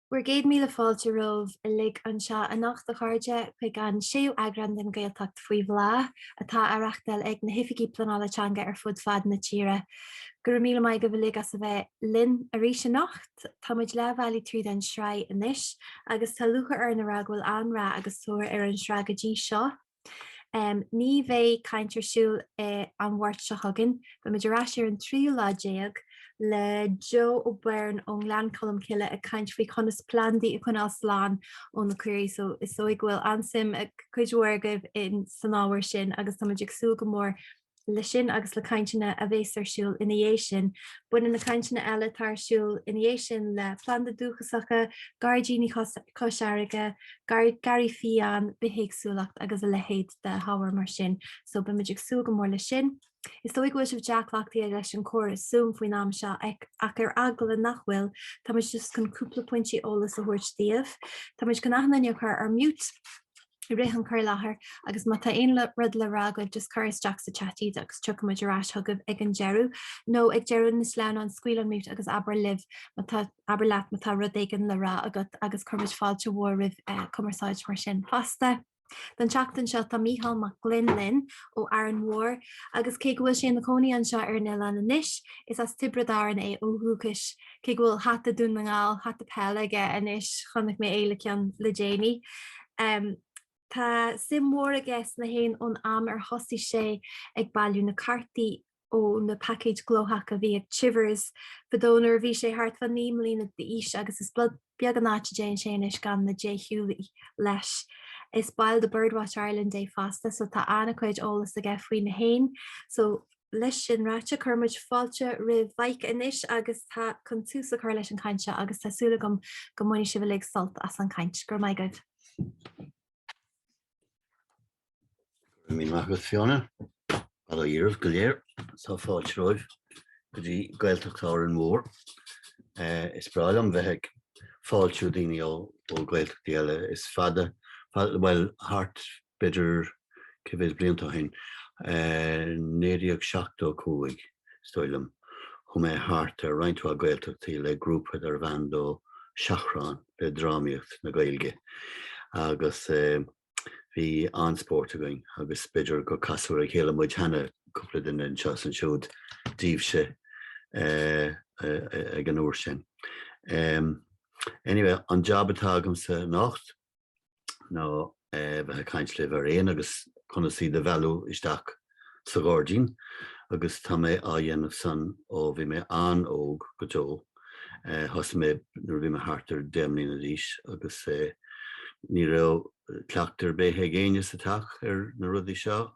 Bhur gcéad míle fáilte romhaibh uilig anseo anocht, a chairde, chuig an séú eagrán den Ghaeltacht Faoi Bhláth, atá á reáchtáil ag na hOifigí Pleanála Teanga ar fud fad na tíre. Go raibh míle maith agaibh uilig as a bheith linn arís anocht. Tá muid leath bhealaigh tríd an sraith anois agus tá lúcháir orainn a rá go bhfuil an-rath agus tóir ar an sraith go dtí seo. Ní bheidh caint ar siúl an Mháirt seo chugainn. Beimid ar ais ar an tríú lá déag le Joe O'Byrne ón nGleann Cholm Cille ag caint faoi chonas plandaí a choinneáil slán ó na caoirigh. So is dóigh go bhfuil an-suim ag cuid mhór agaibh san ábhar sin agus táimid ag súil go mór leis sin agus le cainteanna a bheas ar siúl ina dhiaidh sin. Baineann na cainteanna eile atá ar siúl ina dhiaidh sin le plandaí dúchasacha, gairdíní Chois Fharraige, garraí fiáin, bithéagsúlacht agus a leithéid de hábhair mar sin. So beimid ag súil go mór leis sin. Is dóigh go bhfuil sibh dea-chleachtaithe leis an chóras Zoom faoin am seo ach ar eagla nach bhfuil, táimid just chun cúpla pointí eolais a thabhairt daoibh. Táimid chun achan duine a chur ar mute. i rith an chur i láthair agus má tá aon rud le rá agaibh just cuir isteach sa chat iad agus tiocfaidh muid ar ais chugaibh ag an deireadh nó ag deireadh na sleamhnán scaoil an mute agus abair libh má tá abair leat má tá rud éigin le rá agat agus cuirfimid fáilte mhór roimh eh, cumarsáid mar sin fosta. Don tseachtain seo tá Mícheál Mac Gloinn linn ó Árainn Mhór agus cé go bhfuil sé ina chónaí anseo ar an oileán anois, is as Tiobraid Árann é ó dhúchas. Cé go bhfuil hata Dún na nGall, hata peile aige anois, chonaic mé é le ceann le déanaí. Tá suim mhór aige sna héin ón am ar thosaigh sé ag bailiú na cártaí ó na paicéid glóthach a bhí ag Chivers fadó nuair a bhí sé thart fá 9 mbliana d'aois agus is beag an áit a dtéann sé anois gan na déshúiligh leis. Is ball de Birdwatch Ireland é fosta so tá an-chuid eolas aige faoi na héin. So Leis sin ráite, cuirfidh muid fáilte roimh Mhaidhc anois agus tá chun tús a chur leis an chaint seo agus tá súil agam go mbainfidh sibh uilig sult as an chaint. Go raibh maith agaibh. Go raibh míle maith agat Fiona. Bail ó Dhia oraibh go léir. Tá fáilte romhaibh go dtí Gaeltacht Árainn Mhór. Is breá liom bheith ag fáiltiú daoine ó Ghaeltachtaí eile. Is fada, bhuel, thart b'fhéidir cé mhéad blianta ó shin, 1975 is dóigh liom, chuaigh mé thart ar roinnt mhaith Gaeltachtaí le grúpa darbh ainm dó Seachrán le drámaíocht na Gaeilge agus bhí an-spórt againn agus b'fhéidir gur casadh ar a chéile muid cheana, cúpla duine anseo is ansiúd díbhse ag an uair sin. Anyway, an jab atá agamsa anocht, ná bheith ag caint libh ar éin agus conas iad a mhealladh isteach sa ghairdín agus tá mé á dhéanamh san ó bhí mé an-óg go deo. Thosaigh mé nuair a bhí mé thart ar 10 mbliana d'aois agus ní raibh cleachtadh ar bith ag éinne sa teach ar na rudaí seo.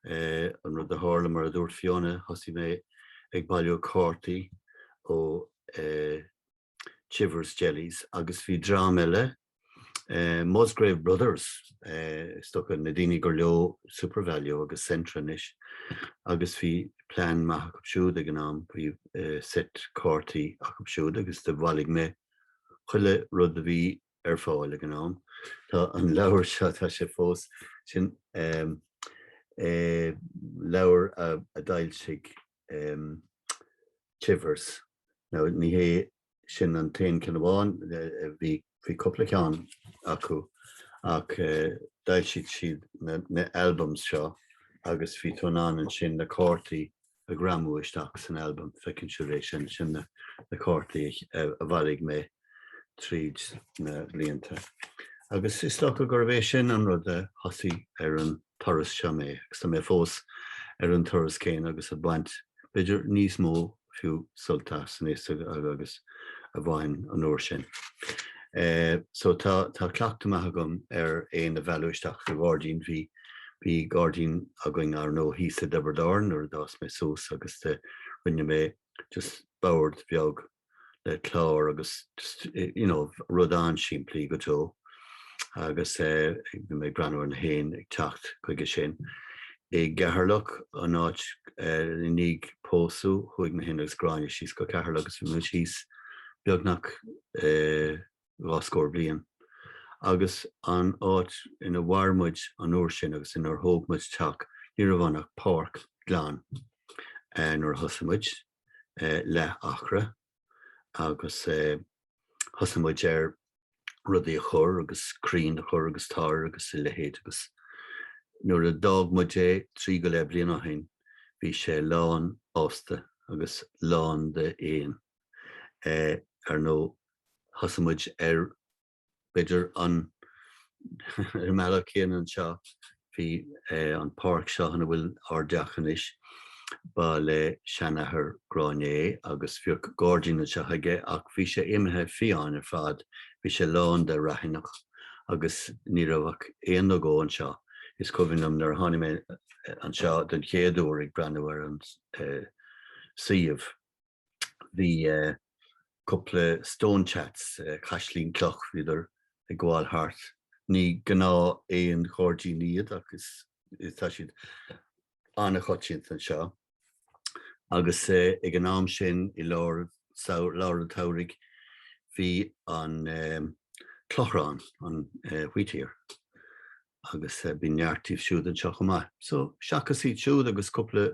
An rud a tharla, mar a dúirt Fiona, thosaigh mé ag bailiú cártaí ó Chivers Jellies agus bhí dream eile, Musgrave Brothers, is dócha na daoine gur leo Supervalu agus Centra anois, agus bhí plean maith acu siúd ag an am, bhí seit cártaí acu siúd agus do bhailigh mé chuile rud a bhí ar fáil ag an am. Tá an leabhar seo, tá sé fós, sin leabhar a d'fhoilsigh Chivers. Now ní hé sin an t-aon ceann amháin, bhí cúpla ceann acu ach d'fhoilsigh siad na albums seo agus bhí tú in ann ansin na cártaí a ghreamú isteach san albam, feiceann sibh é sin, sin na cártaí a bhailigh mé tríd na blianta. Agus is dócha gurbh é sin an rud a thosaigh ar an turas seo mé agus tá mé fós ar an turas céanna agus ag baint b'fhéidir níos mó fiú sult as anois agus a bhain an uair sin. So tá tá cleachtadh maith agam ar éin a mhealladh isteach sa ghairdín. Bhí bhí gairdín againn ar ndóigh thíos i dTiobraid Árann nuair a d'fhás mé suas agus rinne mé just bord beag le clár agus just you know rud an-simplí go deo agus bhí mé ag breathnú ar na héin ag teacht chuige sin. I gCeatharlach, an áit i ndiaidh pósadh, chuaigh mé féin agus Gráinne síos go Ceatharlach agus bhí muid thíos beagnach dhá scór bliain. Agus an áit ina mhair muid an uair sin agus inar thóg muid teach, ní raibh ann ach páirc glan nuair a thosaigh muid. leath acra agus thosaigh muid ar. Rudaí a chur agus crainn a chur agus toir agus a leithéid agus nuair a d'fhág muid é trí go leith bliain ó shin bhí sé lán fhásta agus lán de éin. Ar ndóigh thosaigh muid ar b'fhéidir an ar an mbealach céanna anseo bhí an páirc seo ina bhfuil ár dteach anois, ba le seanathair Gráinne é agus bhíodh gairdín anseo aige ach bhí sé imithe fiáin ar fad, bhí sé lán de raithineach agus ní raibh ach éan nó dhó anseo. Is cuimhin liom nuair a tháinig mé anseo den chéad uair ag breathnú ar an suíomh, bhí cúpla stone chats, caislín cloch, bhíodar ag gabháil thart. Ní gnáth éin ghairdín iad ach is tá siad an-choitianta anseo. Agus ag an am sin i lár lár an tsamhraidh bhí an clochrán, an wheatear, agus bhí neart díobh siúd anseo chomh maith. So, seachas iad siúd agus cúpla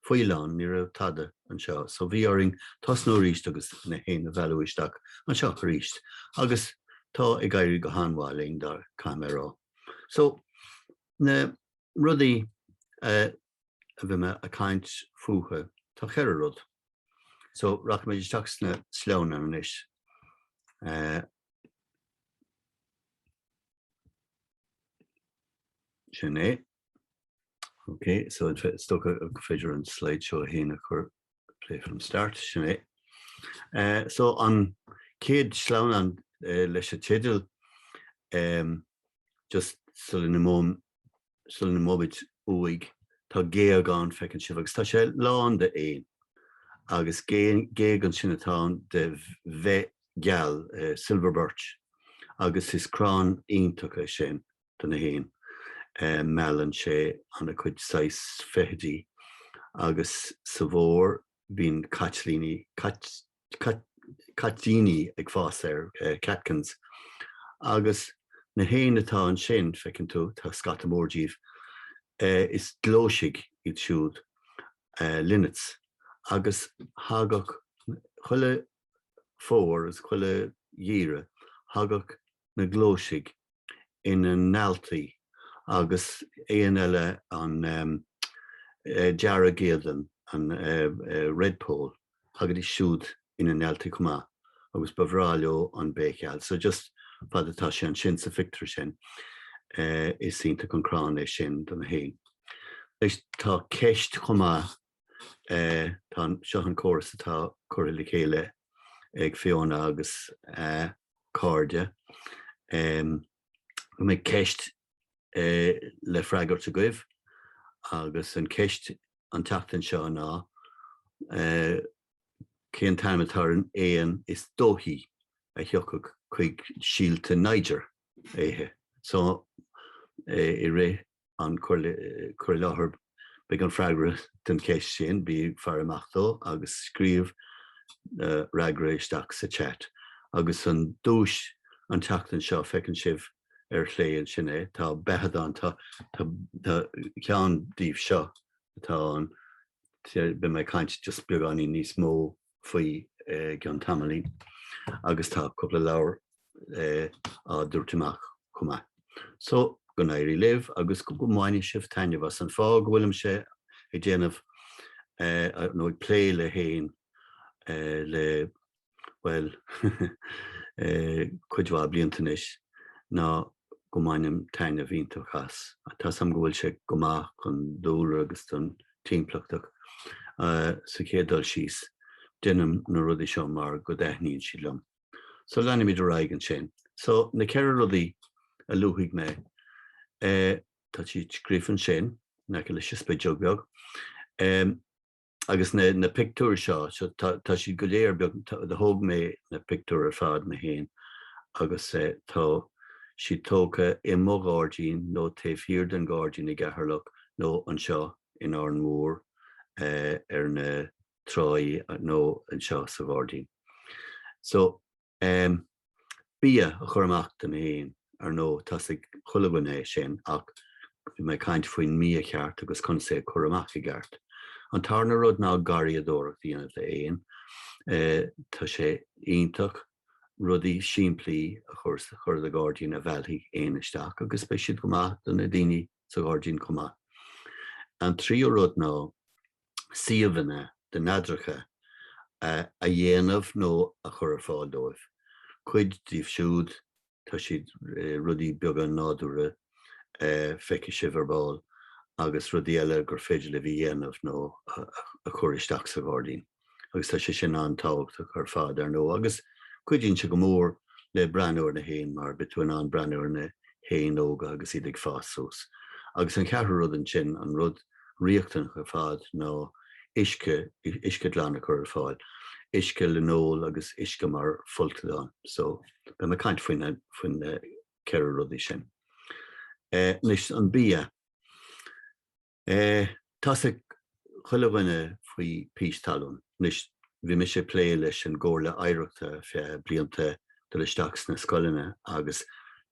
faoileán, ní raibh tada anseo. So, bhí orainn tosnú arís agus na héin a mhealladh isteach anseo arís. Agus tá ag éirí go han-mhaith linn, dar, caithfidh mé a rá. So, na rudaí a bheidh mé ag caint fúthu, tá cheithre rud. So, rachaimid isteach sna sleamhnáin anois. Sin é. Ok, so is dócha gur féidir an slideshow féin a chur play from start, sin é. Uh, so an chéad sleamhnán uh, leis an teideal um, just sula n-imeoimid uaidh, tá géag ann, feiceann sibh, agus tá sé lán de éin. Agus géag ansin atá ann de bheith geal, silver birch, agus is crann iontach é sin do na héin. Meallann sé an-chuid saghas feithidí agus sa bhfómhar bíonn caitlíní, caitíní ag fás air, catkins. Agus na héin atá ansin, feiceann tú, tá scata mór díobh, is gleoisigh iad siúd, linnets, agus thagadh chuile fómhar agus chuile gheimhreadh, thagadh na gleoisigh ina n-ealtaí agus éan eile an deargéadan, an redpoll, thagaidís siúd ina n-ealtaí chomh maith agus ba bhreá leo an béith gheal. So just fad atá sé ansin sa phictiúr sin, is iontach an crann é sin do na héin. Anois tá ceist chomh maith Tá seo an córas atá curtha le chéile ag Fiona agus a cairde. Go mbeidh ceist le freagairt agaibh agus an ceist an tseachtain seo ná cén t-ainm atá ar an éan is dóichí a thiocfadh chuig síolta Niger a ithe. So i rith an cur i láthair. Beidh an freagra don cheist sin, bí ag faire amach dó agus scríobh fhreagra isteach sa chat. Agus an duais an tseachtain seo, feiceann sibh ar chlé ansin é, tá beathadán, tá ceann díobh seo atá ann, beidh mé ag caint just beagáinín níos mó faoi i gceann tamaillín agus tá cúpla leabhar á dtabhairt amach chomh maith. So, go n-éirí libh agus go mbaine sibh taitneamh as. An fáth go bhfuilimse ag déanamh nó ag plé le héin le, bhuel, cuid mhaith blianta anois ná go mbainim taitneamh iontach as. Tá 'fhios a'm go bhfuil sé go maith don dúlra agus don timpeallacht ach sa chéad dul síos, déanaim na rudaí seo mar go dtaitníonn siad liom. So leanfaimid ar aghaidh ansin. So na ceithre rudaí a luafaidh mé, tá siad scríofa ansin, in aice leis an spideog bheag. Agus na pictiúir seo, so tá tá siad go léir beag, do thóg mé na pictiúir ar fad mé féin agus tá siad tógtha i mo ghairdín nó taobh thiar den ghairdín i gCeatharlach nó anseo in Árainn Mhór ar na tráí nó anseo sa ghairdín. So. Bia a chur amach do na héin, ar ndóigh, tá 'fhios ag chuile dhuine é sin, ach bhí mé ag caint faoin mbia cheart agus conas é a chur amach i gceart. An tarna rud ná garraíodóireacht a dhéanamh le éin. Tá sé iontach. Rudaí simplí a chur i do ghairdín a mheallfaidh éin isteach agus beidh siad go maith do na daoine sa ghairdín chomh maith. An tríú rud ná suíomhanna do neadracha a dhéanamh nó a chur ar fáil dóibh. Cuid díobh siúd Tá siad rudaí beaga nádúrtha, feicfidh sibh ar ball, agus rudaí eile gur féidir libh a dhéanamh nó a chur isteach sa ghairdín. Agus tá sé sin an-tábhachtach ar fad, ar ndóigh, agus cuidíonn sé go mór le breathnú ar na héin mar beidh tú in ann breathnú ar na héin óga agus iad ag fás suas. Agus an ceathrú rud ansin, an rud riachtanach ar fad ná uisce, uisce glan a chur ar fáil, uisce le n-ól agus uisce mar folcadán. So, beidh mé ag caint faoi na, faoi na ceithre rudaí sin. Anois, an bia. Tá 'fhios ag chuile dhuine faoi pís talún. Anois, bhí mise ag plé leis an gComhairle Oidhreachta ar feadh blianta dul isteach sna scoileanna agus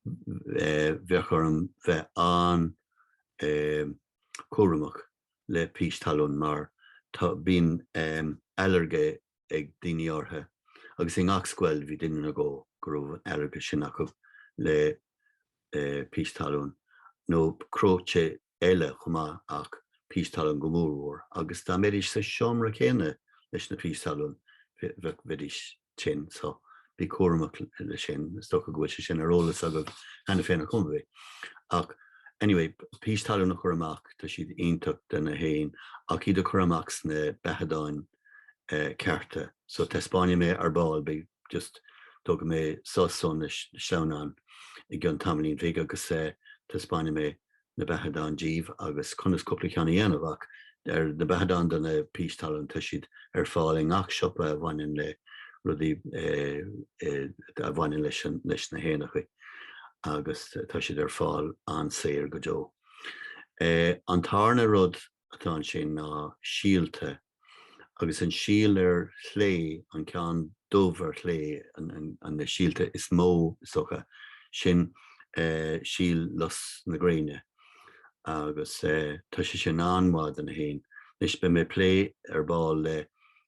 bheadh orm bheith an cúramach le pís talún mar tá, bíonn ailléirge ag daoine orthu agus i ngach scoil bhí duine nó dhó go raibh an ailléirge sin acu le pís talún nó cróite eile chomh maith ach pís talún go mór mhór agus dá mbeidís sa seomra céanna leis na pís talún bheidís tinn so bí cúramach le sin, is dócha go bhfuil sé sin ar eolas agaibh cheana féin ar chuma ar bith. Ach anyway, pís talún a chur amach, tá siad iontach do na héin ach iad a chur amach sna beathadáin cearta. So taispeánfaidh mé ar ball, beidh just tógfaidh mé sos ó na sleamhnáin i gcionn tamaillín bhig agus taispeánfaidh mé na beathadáin díbh agus conas cúpla ceann a dhéanamh ach ar na beathadáin do na pís talún tá siad ar fáil i ngach siopa a bhaineann le rudaí a bhaineann leis an leis na héanachaí agus tá siad ar fáil an-saor go deo. An tarna rud atá ansin ná síolta Agus an síol ar chlé, an ceann dubh ar chlé, na síolta is mó, is dócha, sin síol lus na gréine. Agus tá sé sin an-mhaith do na héin. Anois, beidh mé ag plé ar ball le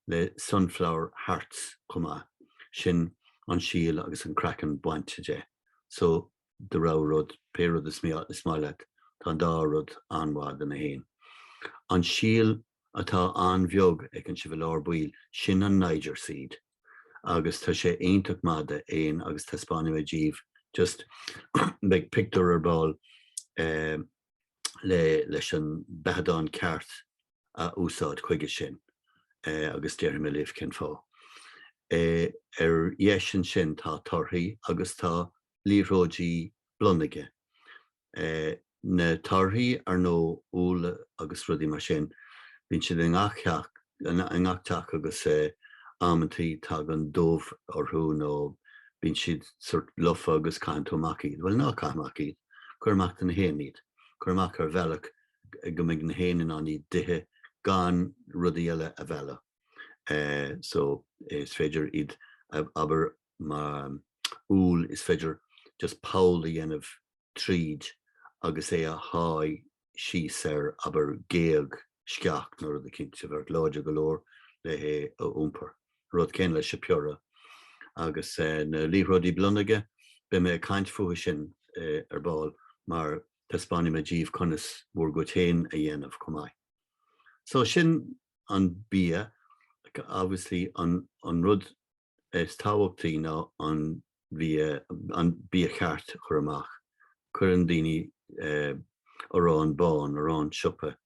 le sunflower hearts chomh maith. Sin an síol agus an craiceann bainte de. So, do rogha rud, pé rud is maith leat, tá an dá rud an-mhaith do na héin. An síol atá an-bheag a fheiceann sibh i lár baill, sin an Niger seed agus tá sé iontach maith do éin agus taispeánfaidh mé díbh just beidh pictiúr ar ball le leis an beathadán ceart a úsáid chuige sin agus déarfaidh mé libh cén fáth. Ar dheis ansin tá torthaí agus tá liathróidí blonóige. Na torthaí, ar ndóigh, úlla agus rudaí mar sin, bíonn siad i ngach teach, i ngach teach agus amantaí tagann dubh orthu nó bíonn siad sort lofa agus caitheann tú amach iad. Bhuel, ná caith amach iad, cuir amach do na héin iad. Cuir amach ar bhealach go mbeidh na héin in ann iad d'ithe gan rudaí eile a mhealladh. So, is féidir iad, abair, mar úll, is féidir just poll a dhéanamh tríd agus é a shá síos ar, abair, géag, sceach nó rud eicínt a bheadh láidir go leor le hé a iompar. An rud céanna leis an piorra. Agus na liathróidí blonóige, beidh mé ag caint fúthu sin ar ball mar taispeánfaidh mé díbh conas bhur gcuid féin a dhéanamh chomh maith. So sin an bia, obviously an rud is tábhachtaí ná an bhia, an bia ceart a chur amach. Cuireann daoine arán bán, arán siopa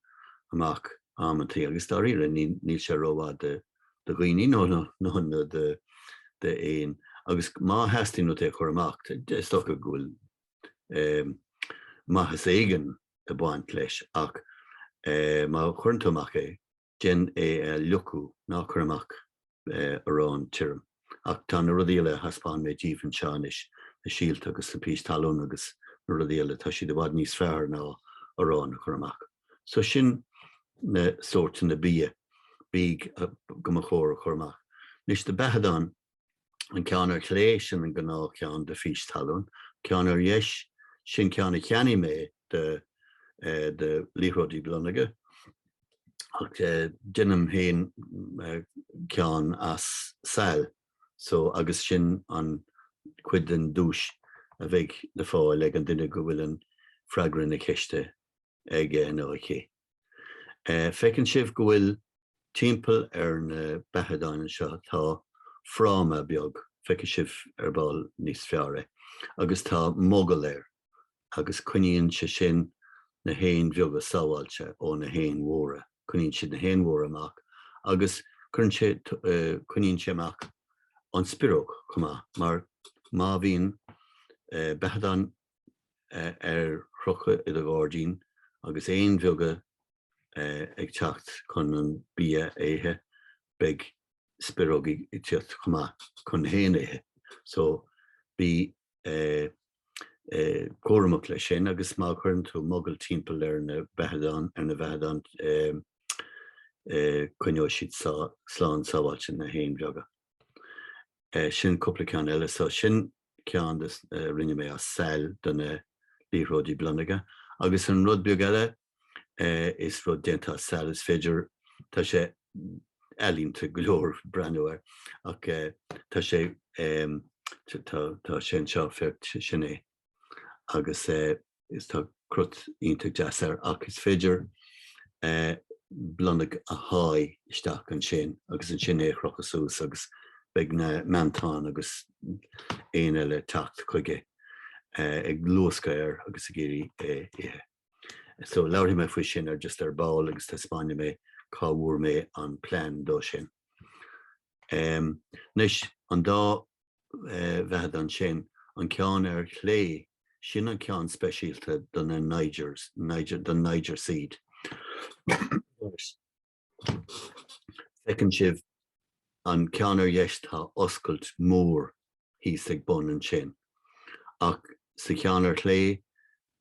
amach amantaí agus dáiríre níl sé rómhaith do dhaoine nó nó do d'éin agus má theastaíonn uait é a chur amach, is dócha go bhfuil maitheas éigin ag baint leis ach má chuireann tú amach é, Déan é a fhliuchadh, ná cuir amach arán tirim. Ach tá na rudaí eile a thaispeáin mé díbh anseo anois, na síolta agus na pís talún agus na rudaí eile, tá siad i bhfad níos fearr ná arán a chur amach. So sin na sóirteanna bia, bídh go mba chóir a chur amach. Anois na beathadáin, An ceann ar chlé, sin an gnáthcheann de phís talún. Ceann ar dheis, sin ceann a cheannaigh mé de de liathróidí blonóige. Ach déanaim féin ceann as saill. So, agus sin an. cuid den duais a bheidh le fáil ag an duine go bhfuil an freagra na ceiste aige nó aici. Feiceann sibh go bhfuil timpeall ar na beathadáin anseo tá fráma beag, feicfidh sibh ar ball níos fearr é, agus tá mogall air agus coinníonn sé sin na héin bheaga sábháilte ó na héin mhóra, coinníonn siad na héin mhóra amach agus cuireann sé, coinníonn sé amach an spioróg chomh maith mar má bhíonn beathadán ar chrochadh i do ghairdín agus éin bheaga ag teacht chun an bia a ithe, beidh spiorógaí ag teacht chomh maith chun na héin a ithe. So bí cúramach leis sin agus má chuireann tú mogall timpeall ar na beathadáin, ar na bheathadáin, coinneoidh siad slán sábháilte na héin bheaga. Sin cúpla ceann eile. So sin ceann de a rinne mé as sail do na liathróidí blonóige. Agus an rud beag eile, is rud déanta as sail, is féidir, tá sé ealaíonta go leor breathnú air, ach tá sé, tá sé anseo, féach, sin é. Agus Is tá crut iontach deas air ach is féidir blonag a shá isteach ansin agus ansin é a chrochadh suas agus beidh na meantáin agus éin eile ag teacht chuige ag luascadh air agus ag iarraidh é a ithe. So labharfaidh mé faoi sin ar just ar ball agus taispeánfaidh mé cá bhfuair mé an plean dó sin. Anois an dá bheathadán sin, an ceann ar chlé, sin an ceann speisialta do na Nigers, Niger, don Niger seed. Feiceann sibh an ceann ar dheis tá oscailt mór thíos ag bun ansin. Ach sa cheann ar chlé,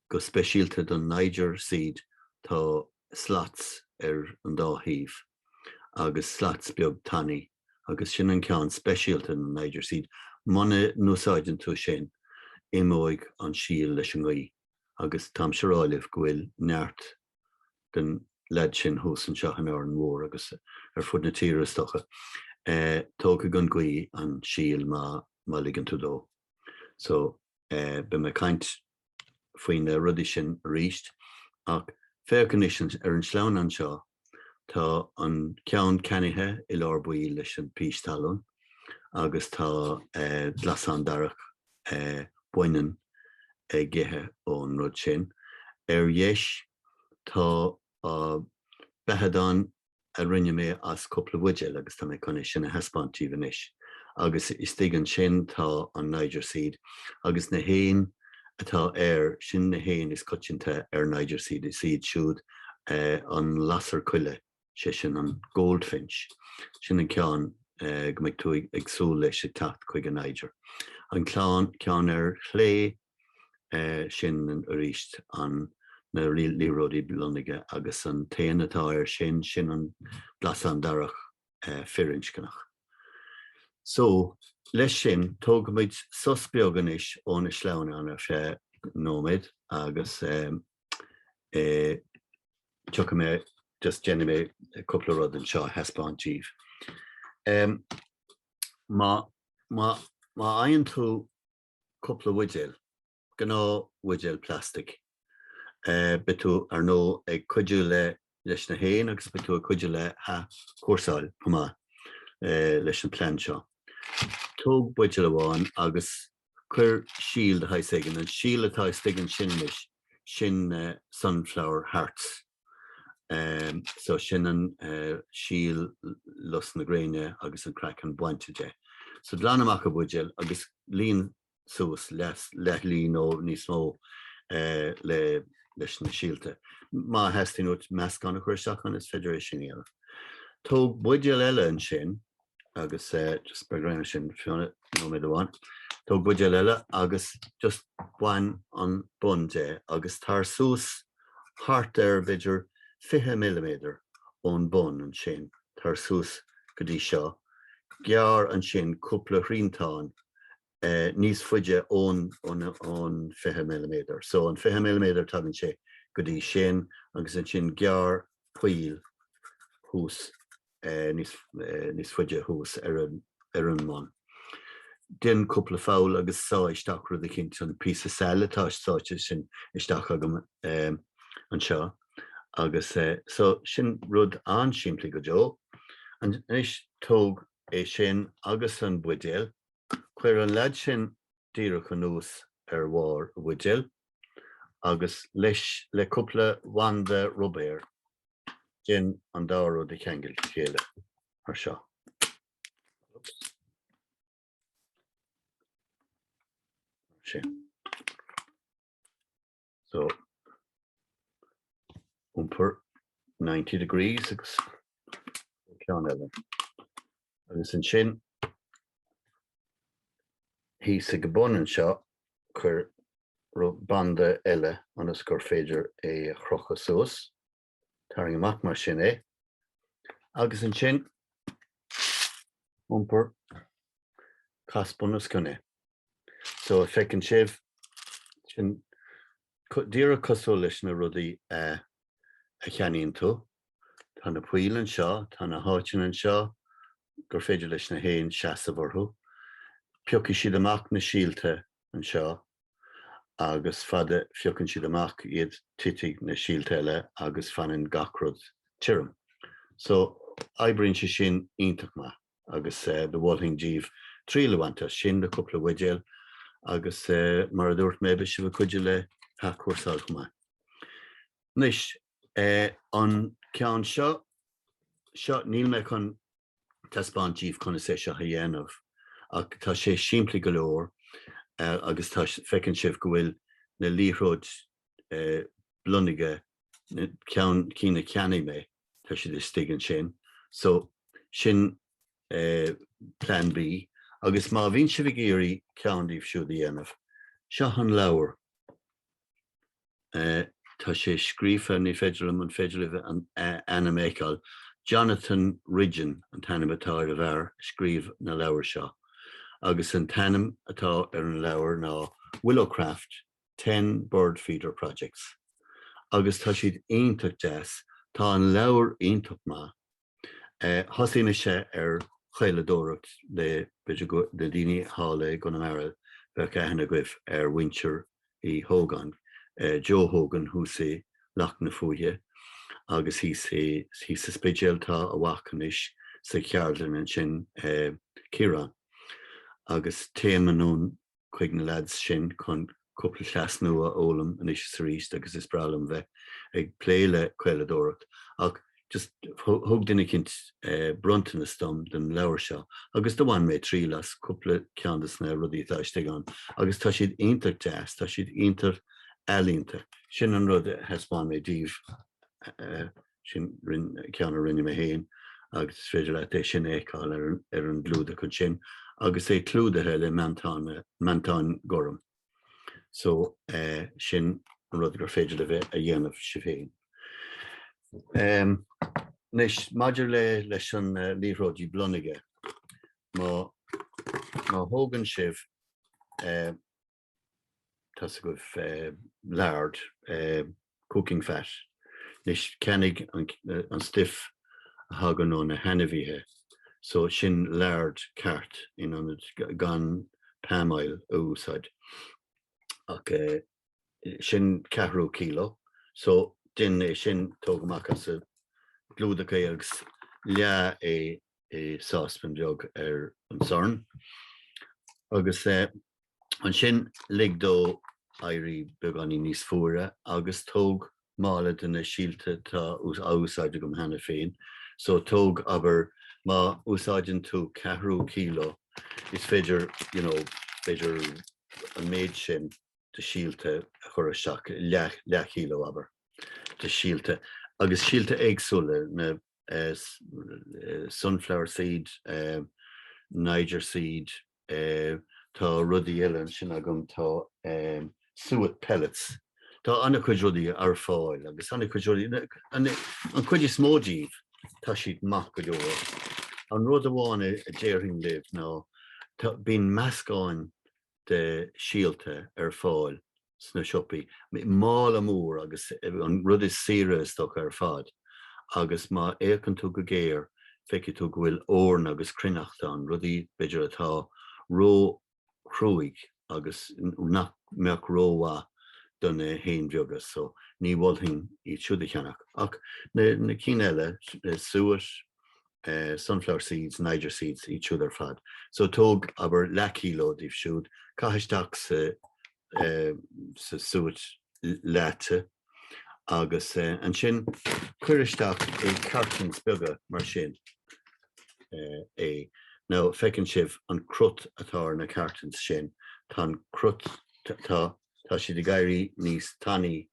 go speisialta don Niger seed, tá slots ar an dá thaobh agus slots beag tanaí. agus sin an ceann speisialta don Niger seed. Muna n-úsáideann tú sin, imeoidh an síol leis an ngaoth agus táimse a rá libh go bhfuil neart den leaid sin thuas anseo in Árainn Mhór agus ar fud na tíre is dócha. Tógfaidh an ghaoth an síol má ligeann tú dó. So, beidh mé ag caint faoi na rudaí sin arís ach féach anois ar an sleamhnán seo, tá an ceann ceannaithe i lár baill leis an pís talún agus tá glasán darach baineann ag ithe ón rud sin. Ar dheis tá beathadán a rinne mé as cúpla buidéal agus tá mé chun é sin a thaispeáint daoibh anois. Agus istigh ansin tá an Niger Seed agus na héin atá air, sin na héin is coitianta ar Niger Seed, is iad siúd an lasair choille, sé sin an Goldfinch. Sin an ceann go mbeidh tú ag súil leis ag teacht chuig an Niger. An ceann ar chlé, sin arís an na liathróidí blonóige agus an t-éan atá air sin, sin an glasán darach firinscneach. So, leis sin, tógfaimid sos beag anois ó na sleamhnáin ar feadh nóiméad agus tiocfaidh mé, just déanfaidh mé cúpla rud anseo a thaispeáint daoibh. Má, má, má fhaigheann tú cúpla buidéal, gnáth-bhuidéal plastic. Beidh tú, ar ndóigh, ag cuidiú le leis na héin agus beidh tú ag cuidiú le hathchúrsáil chomh maith leis an plean seo. Tóg buidéal amháin agus cuir síol de shaghas éigin. An síol atá istigh ansin anois, sin sunflower hearts. So sin an síol lus na gréine agus an craiceann bainte de. So glan amach an buidéal agus líon suas leathlíon nó níos mó le leis na síolta. Má theastaíonn uait meascán a chur isteach ann is féidir é sin a dhéanamh. Tóg buidéal eile ansin agus just beir greim sin Fiona nóiméad amháin. Tóg buidéal eile agus just bain an bun de agus tar suas thart ar b'fhéidir 20 milliméadar ón bun ansin, tar suas go dtí seo, gearr ansin cúpla thriantán níos faide ón ón 20 milliméadar. So an 20 milliméadar tagann sé go dtí sin agus ansin gearr poill thuas níos faide thuas ar an ar an mbun. Déan cúpla poll agus sáigh isteach rud eicínt, an píosa saille atá sáite sin isteach agam anseo agus so sin rud an-simplí go deo. Anois tóg é sin agus an buidéal, cuir an leaid sin díreach anuas ar bharr an bhuidéil agus leis le cúpla banda ruibéir déan an dá rud a cheangal le chéile mar seo. Oops. Mar sin. So iompar 90 degrees agus ceann eile. Agus ansin thíos ag an bun anseo cuir banda eile ionas gur féidir é a chrochadh suas. Tarraing amach mar sin é. Agus ansin iompar cas bunoscionn é. So feiceann sibh, sin díreach cosúil leis na rudaí a cheannaíonn tú. Tá na poill anseo, tá na háiteanna anseo gur féidir leis na héin seasamh orthu. Piocfaidh siad amach na síolta anseo agus fad a phiocann siad amach iad titfidh na síolta eile agus fanann gach rud tirim. So oibríonn sé sin iontach maith agus do mholfainn díbh triail a bhaint as sin le cúpla buidéal agus mar a dúirt mé beidh sibh ag cuidiú le hathchúrsáil chomh maith. Anois an ceann seo, seo níl mé chun taispeáint díbh conas é seo a dhéanamh ach tá sé simplí go leor agus tá, feiceann sibh go bhfuil na liathróid blonag, na ceann, cinn a cheannaigh mé, tá siad istigh ansin. So, sin Plan B agus má bhíonn sibh ag iarraidh ceann díobh siúd a dhéanamh, seo an leabhar. Tá sé scríofa, ní féidir liom, an féidir libh an ainm a fheiceáil? Jonathan Ridgeon an t-ainm atá ar an bhfear a scríobh na leabhair seo agus an t-ainm atá ar an leabhar ná Willowcraft, Ten Bird Feeder Projects agus tá siad iontach deas, tá an leabhar iontach maith. Thosaigh mise ar chaoladóireacht le, b'fhéidir go, na daoine thall i gConamara, bheadh aithne agaibh ar mhuintir Uí Hógáin, Joe Hogan thuas i Leac na Fuaiche agus thíos i, thíos sa Spidéal tá a mhac anois sa cheardlann ansin, Ciarán. Agus téim anonn chuig na leaids sin chun cúpla cleas nua a fhoghlaim anois is arís agus is breá liom bheith ag plé le caoladóireacht ach just thug duine eicínt bronntanas dom den leabhar seo agus do bhain mé triail as cúpla ceann de na rudaí atá istigh ann agus tá siad iontach deas, tá siad iontach ealaíonta. Sin an rud a thaispeáin mé daoibh. Sin ceann a rinne mé féin agus is féidir leat é sin a fheiceáil ar an gclúdach ansin agus é clúdaithe le meantán gorm. So sin an rud gur féidir libh a dhéanamh sibh féin. Anois, maidir le leis an liathróidí blonaige, má má thógann sibh tá's agaibh lard, cooking fat. Anois ceannaigh an stuif a thagann ó na hainmhithe so sin lard ceart in ionad gan palm oil a úsáid. Ach sin ceathrú kilo so déan é sin, tóg amach as an gclúdach é agus leá é i sáspan beag ar an sorn agus ansin lig dó éirí beagáinín níos fuaire agus tóg mála de na síolta atá á úsáid agam cheana féin. So tóg, abair, má úsáideann tú ceathrú kilo, is féidir, you know, b'fhéidir an méid sin de síolta a chur isteach, leath, leathchíló, abair, de síolta agus síolta éagsúla, na sunflower seed, Niger seed, tá rudaí eile ansin agam, tá suet pellets, tá an-chuid rudaí ar fáil agus an-chuid rudaí, an chuid is mó díobh, tá siad maith go leor. An rud amháin a déarfainn libh ná bíonn meascáin de shíolta ar fáil sna siopaí. Mála mór agus an rud is saoire is dócha ar fad agus má fhéachann tú go géar feicfidh tú go bhfuil eorna agus cruithneachta ann, rudaí b'fhéidir atá ró. ró-chruaidh agus nach mbeadh ró-mhaith do na héin bheaga so ní mholfainn iad siúd a cheannach. Ach na cinn eile, suet, sunflower seeds, niger seeds, iad siúd ar fad. So tóg, abair, leathchíleo díobh siúd, caith isteach sa sa suet leáite agus ansin cuir isteach i cartons beaga mar sin é. Now feiceann sibh an crot atá ar na cartons sin, tá an crot, tá, tá siad ag éirí níos tanaí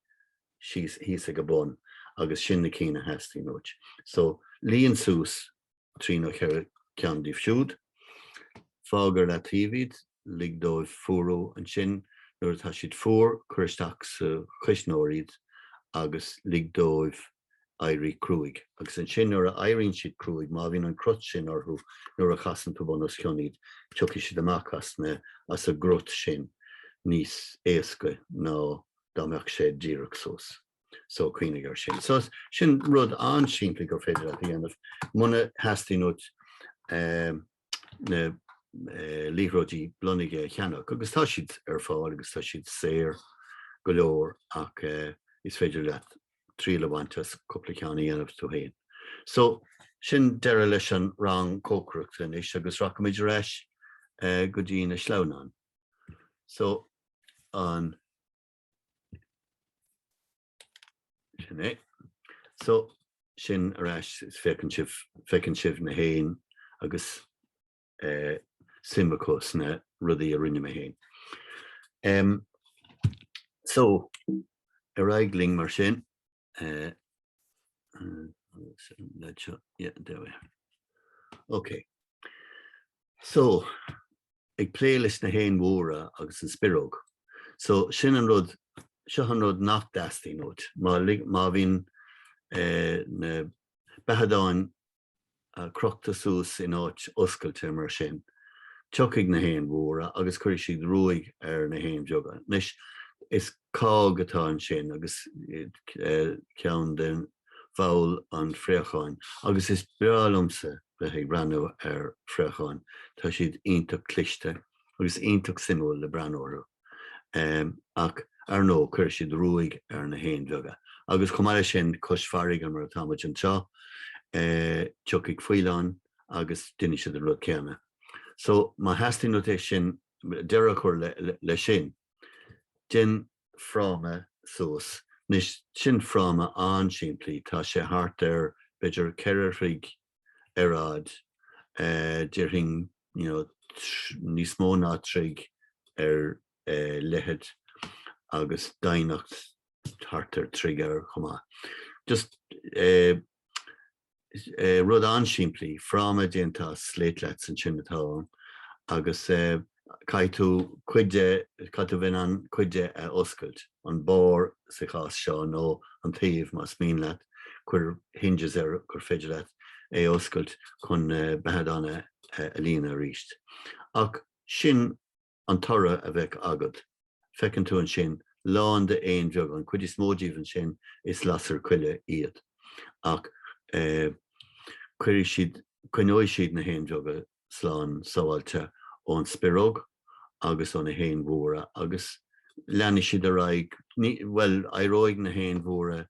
síos thíos ag a bun agus sin na cinn a theastaíonn uait. So líon suas 3 nó 4 ceann díobh siúd. Fág ar leataobh iad, lig dóibh fuarú. Ansin, nuair atá siad fuar, cuir isteach sa chuisneoir iad agus lig dóibh éirí cruaidh. Agus ansin, nuair a éiríonn siad cruaidh, má bhíonn an crot sin orthu nuair a chasann tú bun os cionn iad, tiocfaidh siad amach as na, as an gcrot sin níos éasca ná dá mbeadh sé díreach suas. So cuimhnigh air sin. So sin rud an-simplí gur féidir leat a dhéanamh muna theastaíonn uait na liathróidí blonnaige a cheannach agus tá siad ar fáil agus tá siad saor go leor ach is féidir leat triail a bhaint as cúpla ceann a dhéanamh tú féin. So sin deireadh leis an rang cócaireachta anois agus rachaimid ar ais go dtí na sleamhnáin. So an Sin é. So, sin ar ais is féachann sibh, feiceann sibh na héin agus eh, suim acu sna rudaí a rinne mé féin. Em, so, ar aghaidh linn mar sin. Eh, yeah, there we are. Okay. So, ag plé leis na héin mhóra agus an spioróg. So, sin an rud, seo an rud nach dteastaíonn uait. Má, má bhíonn eh, na beathadáin crochta suas in áit oscailte mar sin, tiocfaidh na héin mhóra agus cuirfidh siad ruaig ar na héin bheaga. Anois, is cág atá ansin agus ceann de bhaill an phréacháin agus is breá liomsa bheith ag breathnú ar phréacháin, tá siad iontach cliste agus iontach suimiúil le breathnú orthu. Ach, ar ndóigh, cuirfidh siad ruaig ar na héin bheaga. Agus chomh maith leis sin, cois farraige mar atá muid anseo, tiocfaidh faoileáin agus déanfaidh siad an rud céanna. So, má theastaíonn uait é sin, deireadh a chur leis sin, déan fráma suas. Anois, sin fráma an-simplí, tá sé thart ar, b'fhéidir, 4 throigh ar fhad, déarfainn you know níos mó ná troigh ar leithead agus doimhneacht thart ar troigh air chomh maith. Just rud an-simplí, fráma déanta as slate slats ansin atá ann agus caithfidh tú cuid de, caithfidh tú bheith in ann cuid de a oscailt, an barr sa chás seo nó an taobh más mian leat, cuir hinges air gur féidir leat é a oscailt chun na beathadáin a líonadh arís. Ach sin an toradh a bheadh agat. Feiceann tú ansin lán de éin bheaga, an chuid is mó díobh ansin is lasair choille iad. Ach cuirfidh siad, coinneoidh siad na héin bheaga slán sábháilte ón spioróg agus ó na héin mhóra agus leanfaidh siad ar aghaidh, ní, bhuel, éireoidh na héin mhóra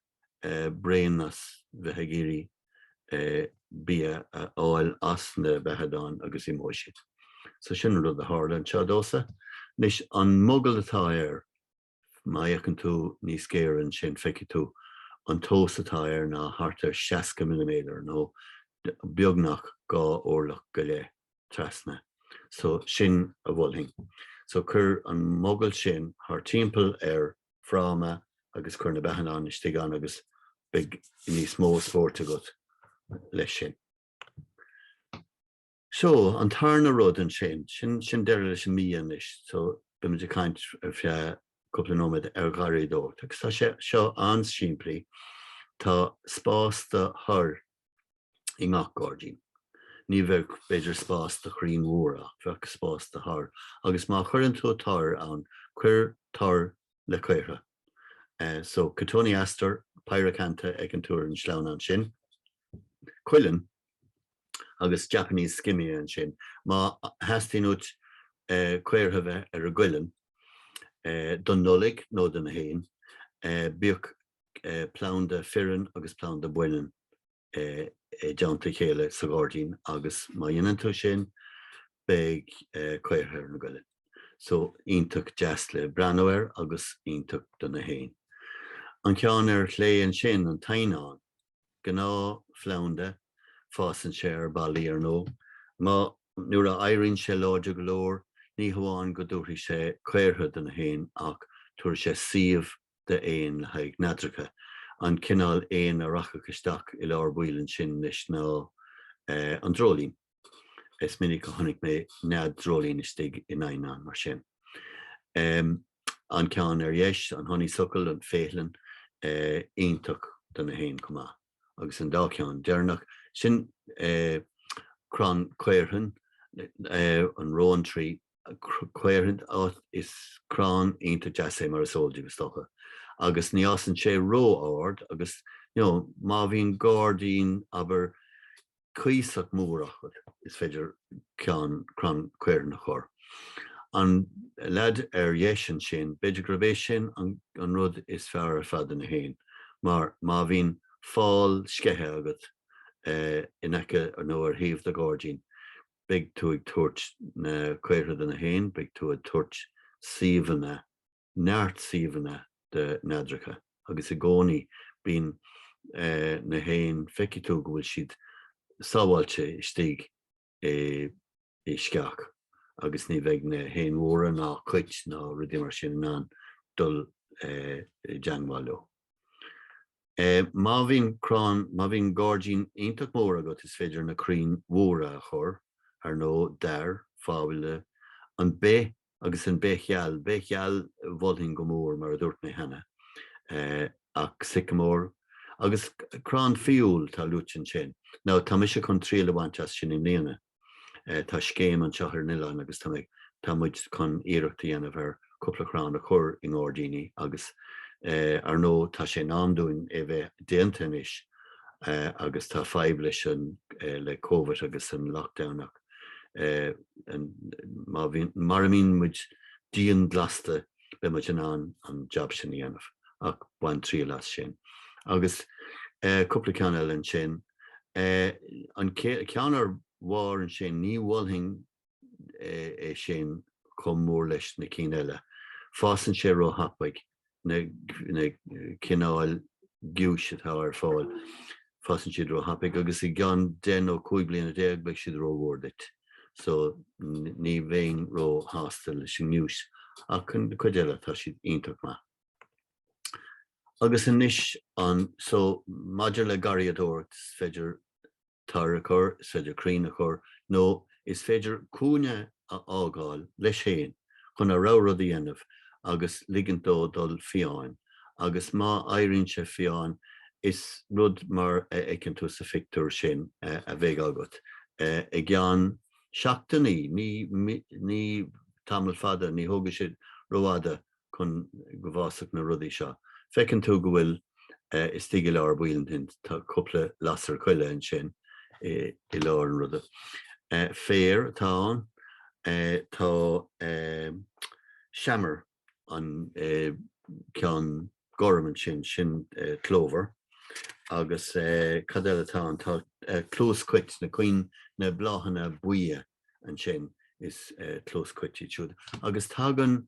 bréan as bheith ag iarraidh bia a fháil as na beathadáin agus imeoidh siad. So sin an rud a tharla anseo domhsa. Anois, an mogall atá air, má fhéachann tú níos géire ansin, feicfidh tú an tomhas atá air ná thart ar 60 milliméadar nó beagnach 2 orlach go leith trasna. So sin a mholfainn. So cuir an mogall sin thar timpeall ar fráma agus cuir na beathadáin istigh ann agus beidh níos mó spóirt agat leis sin. So, an tarna rud ansin, sin sin deireadh leis an mbia anois, so beimid ag caint ar feadh cúpla nóiméad ar gharraíodóireacht agus tá sé seo an-simplí, tá spás do thoir i ngach gairdín. Ní bheadh, b'fhéidir, spás do chrainn mhóra ach bheadh spás do thoir. Agus má chuireann tú toir ann, cuir toir le caortha. So, cotoneaster, pyracantha, fheiceann tú ar an sleamhnán sin. Cuileann agus Japanese skimmia ansin. Má theastaíonn uait. caortha bheith ar an gcuileann don Nollaig nó do na héin, bíodh planda fireann agus planda baineann i dteannta a chéile sa ghairdín agus má dhéanann tú sin beidh caortha ar an gcuileann. So iontach deas le breathnú air agus iontach do na héin. An ceann ar chlé ansin, an t-eidhneán, gnáthphlanda, fásann sé ar ballaí ar ndóigh. Má, nuair a éiríonn sé láidir go leor, ní hamháin go dtabharfaidh sé caortha do na héin ach tabharfaidh sé suíomh d'éin le haghaidh neadracha. An cineál éin a rachadh isteach i lár baill ansin anois ná an dreoilín. Is minic a chonaic mé nead dreoilín istigh in eidhneán mar sin. An ceann ar dheis, an honeysuckle, an féithleann, iontach do na héin chomh maith. Agus an dá cheann deireanach, sin crann caorthainn, an rowan tree, Caorthann, is crann iontach deas é mar is eol daoibh is dócha, agus ní fhásann sé ró-ard agus you know má bhíonn gairdín abair cuíosach mór agat is féidir ceann, crann caorthainn a chur. An leaid ar dheis ansin, b'fhéidir gurb é sin an an rud is fearr ar fad do na héin mar má bhíonn fál sceiche agat in aice nó ar thaobh do ghairdín, beidh tú ag tabhairt na caortha do na héin, beidh tú ag tabhairt suíomhanna, neart suíomhanna do neadracha agus i gcónaí bíonn na héin, feicfidh tú go bhfuil siad sábháilte istigh i sceach agus ní bheidh na héin mhóra ná cait ná rudaí mar sin in ann dul i dteangmháil leo. Má bhíonn crann, má bhíonn gairdín iontach mór agat is féidir na crainn mhóra a chur, ar ndóigh, dair, fábhaile, an beith agus an beith gheal, beith gheal mholfainn go mór mar a dúirt mé cheana, ach sycamore agus crann fiúil tá luaite ansin. Now tá mise chun triail a bhaint as sin i mbliana. Tá scéim anseo ar an oileán agus tá mé, tá muid chun iarracht a dhéanamh ar cúpla crann a chur i ngairdíní agus ar ndóigh tá sé in am dúinn é bheith déanta anois agus tá fadhb leis an, le Covid agus an lockdown ach má bhíonn, mara mbíonn muid dianghlasta beidh muid in ann an jab sin a dhéanamh ach bain triail as sin. Agus cúpla ceann eile ansin. An ceann ar bharr ansin, ní mholfainn é sin chomh mór leis na cinn eile. Fásann sé róthapaidh, na cineáil giúis atá ar fáil, fásann siad róthapaidh agus i gceann 10 nó 15 bliana beidh siad rómhór duit. So ní bheinn róshásta leis an ngiúis ach an cuid eile tá siad iontach maith. Agus anois an, so maidir le garraíodóireacht is féidir toir a chur, is féidir crainn a chur nó is féidir cúinne a fhágáil leis féin chun a rogha rud a dhéanamh agus ligint dó dul fiáin agus má éiríonn sé fiáin is rud mar a fheiceann tú sa phictiúr sin a bheidh agat i gceann seachtainí, ní, ní tamall fada, ní thógfaidh sé rófhada chun go bhfásfadh na rudaí seo. Feiceann tú go bhfuil istigh i lár baill ansin, tá cúpla lasair choille ansin i lár an ruda. Féar atá ann, tá seamair an ceann gorm ansin, sin clover agus cad eile atá ann, tá cluas chait, na cinn, na bláthanna buí ansin is cluas chait iad siúd. Agus tagann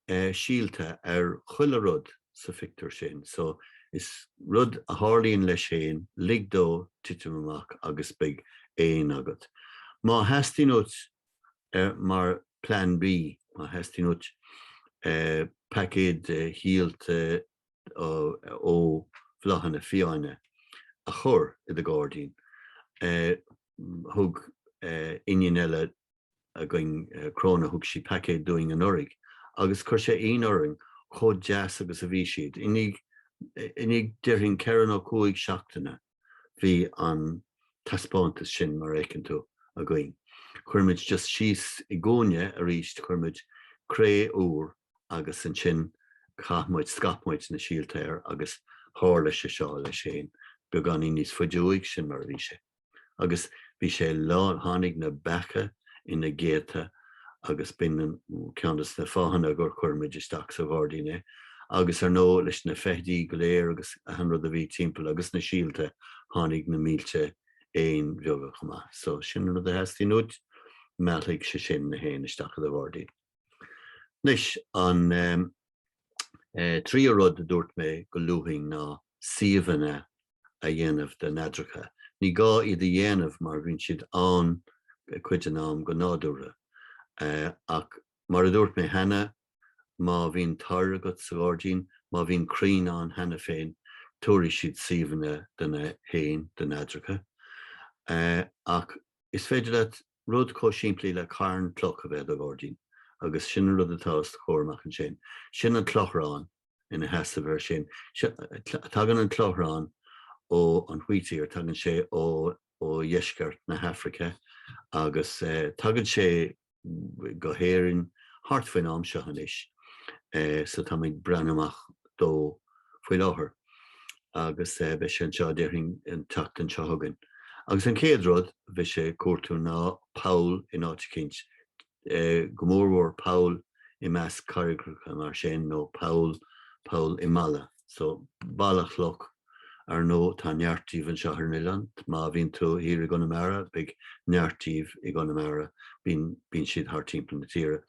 síolta ar chuile rud sa phictiúr sin. So is rud a tharlaíonn leis féin, lig dó titim amach agus beidh éin agat. Má theastaíonn uait mar plean B, má theastaíonn uait paicéad de shíolta ó bhláthanna fiáine a chur i do ghairdín, Thug iníon eile againn, Cróna, thug sí paicéad dúinn anuraidh agus chuir sé ionadh orainn chomh deas agus a bhí siad. I ndiaidh, i ndiaidh déarfainn ceithre nó cúig seachtaine bhí an taispeántas sin, mar a fheiceann tú, againn. Chuir muid just síos i gcúinne arís, chuir muid cré úr agus ansin chaith muid, scaip muid na síolta air agus tharla sé seo leis féin. Beagáinín níos faide uaidh, sin mar a bhí sé. Agus bhí sé lán, tháinig na beacha ina gcéadta. Agus b'in an ceann de na fáthanna gur chuir muid isteach sa ghairdín é. Agus ar ndóigh leis na feithidí go léir agus achan rud a bhí timpeall agus na síolta, tháinig na mílte éin bheaga chomh maith. So sin an rud a theastaíonn uait, meallfaidh sé sin na héin isteach i do ghairdín. Anois, an tríú rud a dúirt mé go luafainn ná suíomhanna a dhéanamh do neadracha. Ní gá iad a dhéanamh mar bíonn siad ann cuid den am go nádúrtha. Ach mar a dúirt mé cheana, má bhíonn toir agat sa ghairdín, má bhíonn crainn ann cheana féin, tabharfaidh siad suíomhanna do na héin, do neadracha. Ach is féidir leat rud chomh simplí le carn cloch a bheith i do ghairdín agus sin an rud atá os do chomhair amach ansin. Sin an clochrán. ina sheasamh air sin. Tagann an clochrán ó an wheatear, tagann sé ó dheisceart na hAfraice agus tagann sé go hÉirinn thart faoin am seo anois so táimid ag breathnú amach dó faoi láthair agus beidh sé anseo déarfainn an tseachtain seo chugainn. Agus an chéad rud a bheidh sé ag cuartú ná poll in áit eicínt go mórmhór poll i measc carraigreacha mar sin nó poll, poll i mballa. So, balla chloch, ar ndóigh tá neart díobh anseo ar an oileán, má bhíonn tú thiar i gConamara beidh neart díobh i gConamara, bíonn, bíonn siad thart timpeall na tíre.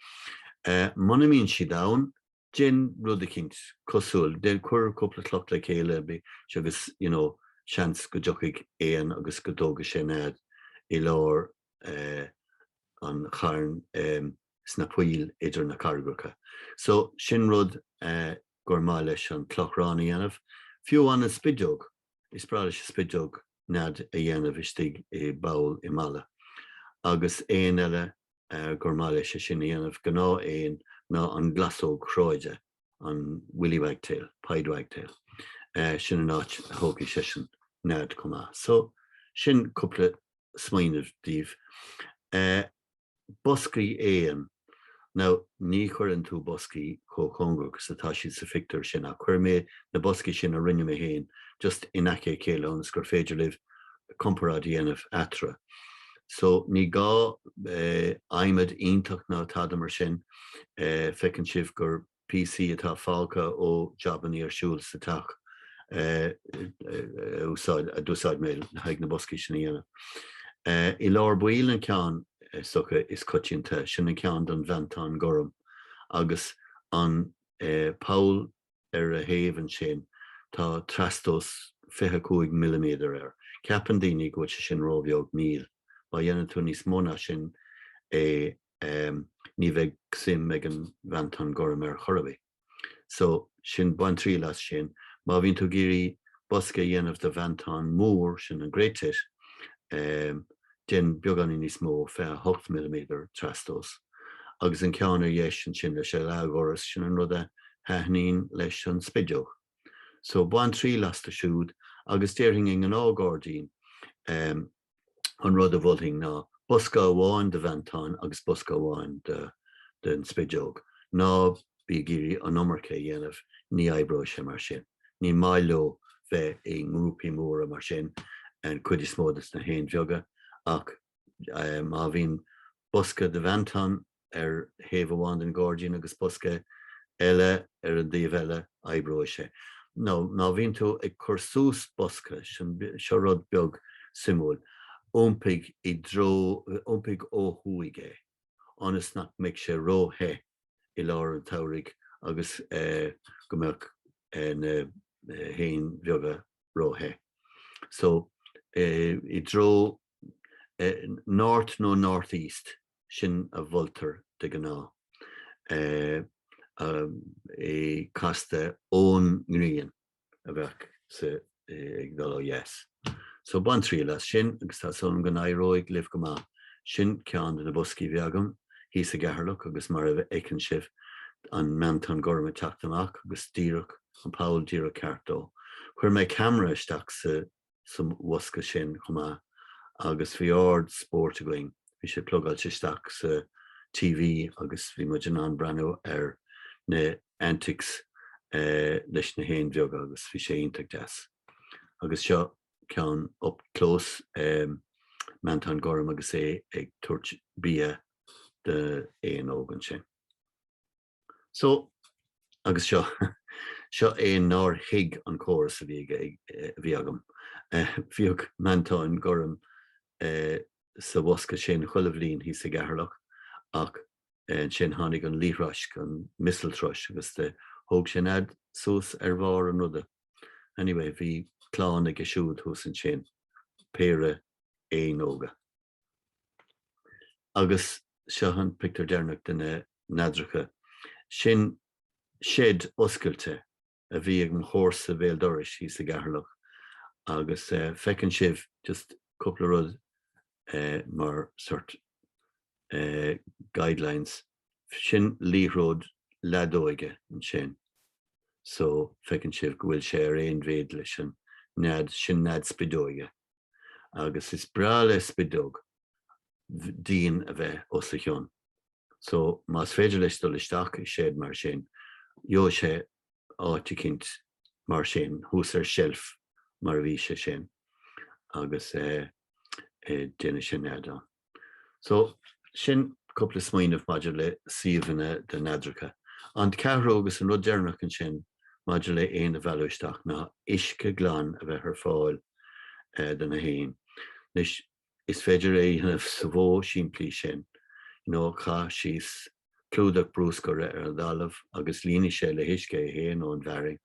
Muna mbíonn siad ann, déan rud eicínt cosúil, déan, cuir cúpla cloch le chéile agus you know seans go dtiocfaidh éan agus go dtógfaidh sé nead i lár an chairn sna poill idir na carraigreacha. So, sin rud gur maith leis an clochrán a dhéanamh. Fiú amháin an spideog, is breá leis an spideog nead a dhéanamh istigh i bpoll i mballa. Agus éan eile gur maith leis é sin a dhéanamh, gnáth-éan, ná an glasóg shráide, an willy wagtail, pied wagtail. Sin an áit a thógfaidh seisean nead chomh maith. So, sin cúpla smaoineamh daoibh. Boscaí éan. Now, ní chuireann tú boscaí chomh cóngarach is atá siad sa phictiúr sin ach chuir mé na boscaí sin a rinne mé féin just in aice a chéile ionas gur féidir libh comparáid a dhéanamh eatarthu. So, ní gá adhmad iontach ná tada mar sin. Feiceann sibh gur píosaí atá fágtha ó jabannaí ar siúl sa teach a d'úsáid mé le haghaidh na boscaí sin a dhéanamh. I lár baill an ceann is dócha is coitianta, sin an ceann don mheantán gorm agus an poll ar a thaobh ansin tá trastomhas 25 milliméadar air. Ceapann daoine go bhfuil sé sin róbheag, níl. Má dhéanann tú níos mó ná sin é ní bheidh suim ag an mheantán gorm air chor ar bith. So, sin, bain triail as sin. Má bhíonn tú ag iarraidh bosca a dhéanamh do mheantán mór, sin an great tit, déan beagáinín níos mó, 28 milliméadar trastomhas. Agus an ceann ar dheis ansin leis an leathdhoras, sin an rud a thaitníonn leis an spideog. So, bain triail astu siúd agus déarfainn i ngnáth-ghairdín, An rud a mholfainn ná bosca amháin do mheantáin agus bosca amháin don spideog. Ná bí ag iarraidh an iomarca a dhéanamh, ní oibreoidh sé mar sin. Ní maith leo bheith i ngrúpaí móra mar sin, an chuid is mó de na héin bheaga, ach má bhíonn bosca do mheantán ar thaobh amháin den ghairdín agus bosca eile ar an dtaobh eile, oibreoidh sé. Nó má bhíonn tú ag cur suas bosca, seo rud beag suimiúil, iompaigh i dtreo, iompaigh ó thuaidh é, ionas nach mbeidh sé ró-the i lár an tsamhraidh agus go mbeadh na héin bheaga ró-the. So, i dtreo north nó north east, sin a mholtar de ghnáth, é casta ón ngrian a bheadh sa ag dul ó dheas. So bain triail as sin agus tá súil agam go n-éireoidh libh go maith. Sin ceann de na boscaí a bhí agam thíos i gCeatharlach agus mar a fheiceann sibh an meantán gorm ag teacht amach agus díreach an poll díreach ceart dó. Chuir mé ceamara isteach sa sa bhosca sin chomh maith agus bhí ard spóirt againn, bhí sé plugáilte isteach sa TV agus bhí muid in ann breathnú ar na antics leis na héin bheaga agus bhí sé iontach deas. Agus seo ceann up close, meantán gorm agus é ag tabhairt bia. d'éan óg ansin. So, agus seo, seo éan nár thuig an córas a bhí aige, a bhí agam. Bhíodh meantáin gorm sa bhosca sin chuile bhliain thíos i gCeatharlach ach ansin tháinig an liathroisc, an mistle thrush, agus do thóg sé nead suas ar bharr an ruda. Anyway, bhí clann aige siúd thuas ansin, péire éin óga. Agus seo an pictiúr deireanach de na neadracha. Sin seid oscailte a bhí ag mo chomharsa béal dorais thíos i gCeatharlach agus feiceann sibh just cúpla rud mar sort guidelines. Sin liathróid leadóige ansin so feiceann sibh go bhfuil sé ar aon mhéid leis an nead, sin nead spideoige. Agus is breá le spideog díon a bheith os a chionn. So, más féidir leis dul isteach i seid mar sin, gheobhaidh sé áit eicínt mar sin, thuas ar seilf mar a bhí sé sin, agus déanfaidh sé nead ann. So, sin cúpla smaoineamh maidir le suíomhanna do neadracha. An ceathrú agus an rud deireanach ansin maidir le éin a mhealladh isteach ná uisce glan a bheith ar fáil do na héin. Anois, is féidir é a dhéanamh sa mhodh simplí sin, you know, caith síos clúdach bruscair ar an dtalamh agus líonfaidh sé le huisce é féin ón bhfearainn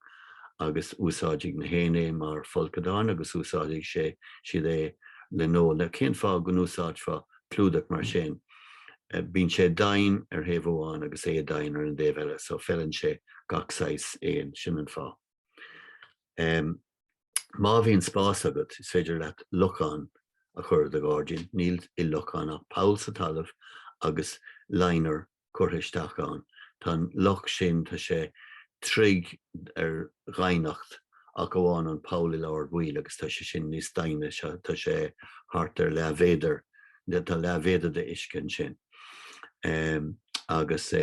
agus úsáidfidh na héin é mar folcadáin agus úsáidfidh sé siad é le n-ól. Now cén fáth go n-úsáidfeá clúdach mar sin? Bíonn sé domhain ar thaobh amháin agus éadomhain ar an dtaobh eile so feileann sé gach saghas éan, sin an fáth. Má bhíonn spás agat, is féidir leat lochán a chur i do ghairdín. Níl i lochán ach poll sa talamh agus liner curtha isteach ann. Tá an loch sin, tá sé troigh ar dhoimhneacht ach amháin an poll i lár baill agus tá sé sin níos doimhne, tá sé thart ar leathmhéadar, tá leathmhéadar d'uisce ansin. Agus.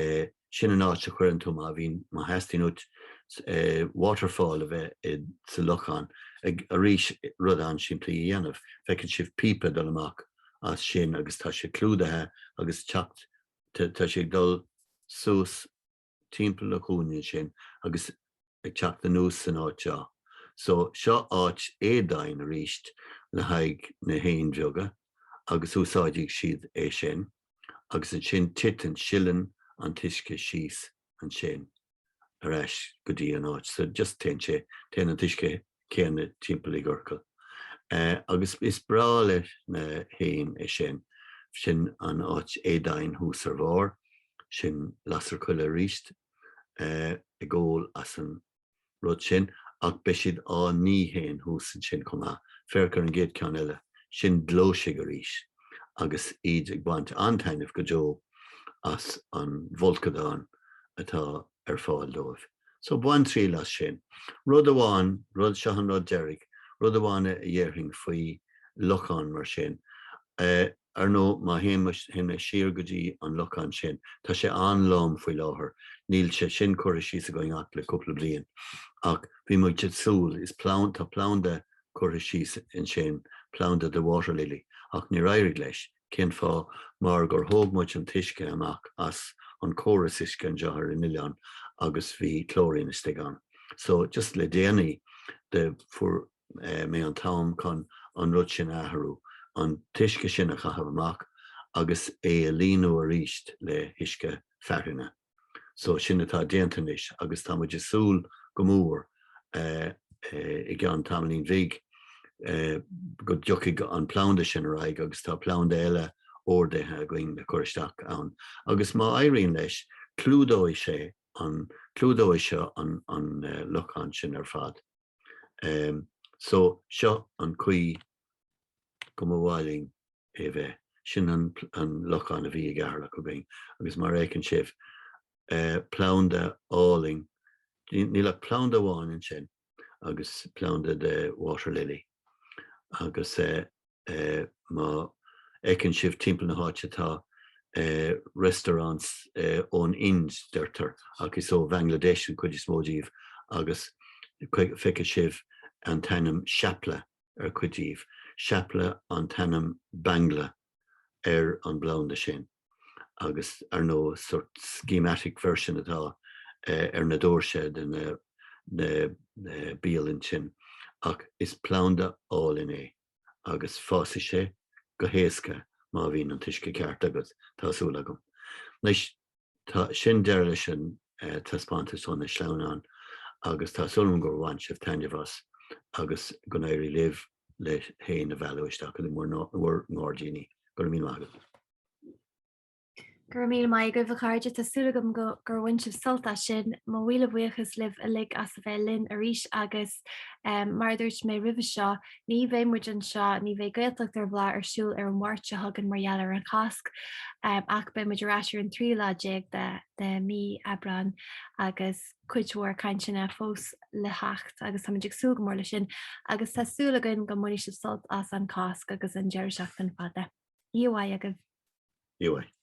Sin an áit a chuireann tú má bhíonn, má theastaíonn uait waterfall a bheith sa lochán. Arís, rud an-simplí a dhéanamh. Feiceann sibh píopa ag dul amach as sin agus tá sé clúdaithe agus teacht, tá sé ag dul suas timpeall an chúinne ansin agus ag teacht anuas san áit seo. So, seo áit éadomhain arís le haghaidh na héin bheaga agus úsáidfidh siad é sin. agus ansin titeann, sileann an t-uisce síos ansin ar ais go dtí an áit. So just téann sé, téann an t-uisce céanna timpeall i gciorcal. Agus is breá leis na héin é sin. Sin an áit éadomhain thuas ar bharr, sin lasair choille arís ag ól as an rud sin, ach beidh siad á ní féin thuas ansin chomh maith. Féach ar an gcéad cheann eile, sin gleoisigh arís, agus iad ag baint an-taitneamh go deo as an bhfolcadán atá ar fáil dóibh. So bain triail as sin. Rud amháin, rud, seo an rud deiridh, rud amháin a dhéarfainn faoi lochán mar sin, Ar ndóigh, má théann mé siar go dtí an lochán sin, tá sé an-lom faoi láthair, níl sé sin curtha síos againn ach le cúpla bliain, ach bhí muid ag súil, is planda, tá planda curtha síos ansin, planda de water lily, ach níor éirigh leis. Cén fáth? Mar gur thóg muid an t-uisce amach as an córas uisce anseo ar an oileán agus bhí chlorine istigh ann. So, just le déanaí, de fuair mé an t-am chun an rud sin a athrú, an t-uisce sin a chaitheamh amach agus é a líonadh arís le huisce fearthainne. So sin atá déanta anois agus tá muid ag súil go mór i gceann tamaillín bhig go dtiocfaidh an planda sin ar aghaidh agus tá planda eile ordaithe againn le cur isteach ann. Agus má éiríonn leis, clúdóidh sé an, clúdóidh seo an lochán sin ar fad. So, seo an chaoi go mba mhaith linn é a bheith. Sin an lochán a bhí i gCeatharlach againn agus mar a fheiceann sibh, planda álainn, níl ach planda amháin ansin agus planda de water lily agus Má fheiceann sibh timpeall na háite tá restaurants ón Ind, deirtear, ach is ó Bhangladesh an chuid is mó díobh agus feicfidh sibh an t-ainm Shapla ar chuid díobh. Shapla an t-ainm Bangla ar an bplanda sin. Agus ar ndóigh sort schematic version atá ar na doirse de na na bialann sin. Ach is planda álainn é agus fásfaidh sé go héasca má bhíonn an t-uisce ceart agat, tá súil agam. Anois, tá sin deireadh leis an taispeántas ó na sleamhnáin agus tá súil agam gur bhain sibh taitneamh as agus go n-éirí libh le héin a mhealladh isteach i bhur ngairdíní. Go raibh míle maith agat. Go raibh míle maith agaibh, a chairde. Tá súil agam go gur bhain sibh sult as sin. Mo mhíle buíochas libh uilig as a bheith linn arís agus mar a dúirt mé roimhe seo, ní bheidh muid anseo, ní bheidh Gaeltacht ar Bhláth ar siúl ar an Mháirt seo chugainn mar gheall ar an Chásc ach beidh muid ar ais ar an tríú lá déag de de mí Aibreán agus cuid mhór cainteanna fós le theacht agus táimid ag súil go mór leis sin agus tá súil againn go mbainfidh sibh sult as an Chásc agus an deireadh seachtaine fada. Oíche mhaith agaibh. Oíche mhaith.